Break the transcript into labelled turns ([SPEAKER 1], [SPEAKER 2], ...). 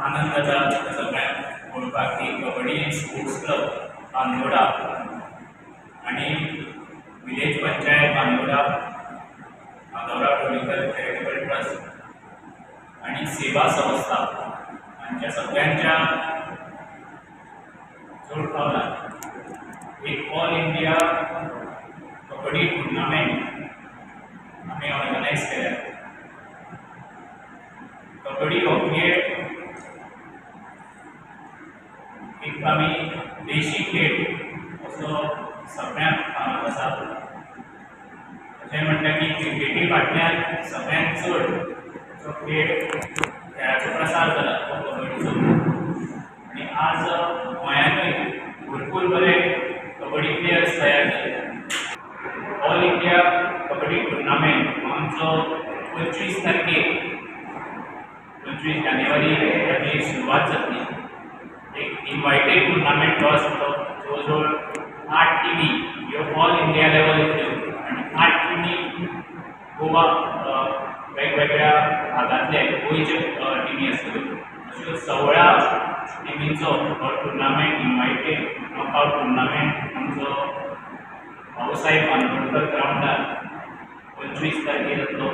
[SPEAKER 1] आनंद जाता सगळ्यांक पळोवपाक की कबड्डी स्पोर्ट्स क्लब बांदोडा आनी village panchayat Bandora, Madhavrao Dhavalikar charitable trust आनी सेवा संस्था हांच्या सगळ्यांच्या जोड पावलान एक ऑल इंडिया कबड्डी टुर्नामेंट आमी ऑर्गनायज केल्या. कबड्डी हो खेळ एक आमी देशी खेळ असो सगळ्यांक फामाद आसा. अशें म्हणटा की क्रिकेटी फाटल्यान सगळ्यांत चड जो खेळ खेळाचो प्रसार जाला तो कबड्डीचो. आनी आज गोंयांतूय भरपूर बरे कबड्डी प्लेयर्स तयार जाले. ऑल इंडिया कबड्डी टुर्नामेंट आमचो 25 तारखेक 25 जानेवारी ताची सुरवात जातली. एक इनवायटेड टुर्नामेंट हो आसतलो. जवळ जवळ 8 टिमी ह्यो ऑल इंडिया लेवल येतल्यो आनी 8 टिमी गोवा वेगवेगळ्या भागांतले गोंयचे टिमी आसतल्यो. अश्यो 16 टिमींचो हो टुर्नामेंट इनवायटेड नॉकआवट टुर्नामेंट आमचो भाऊसाहेब बांदोडकर ग्रावंडार 25 तारखेर जातलो.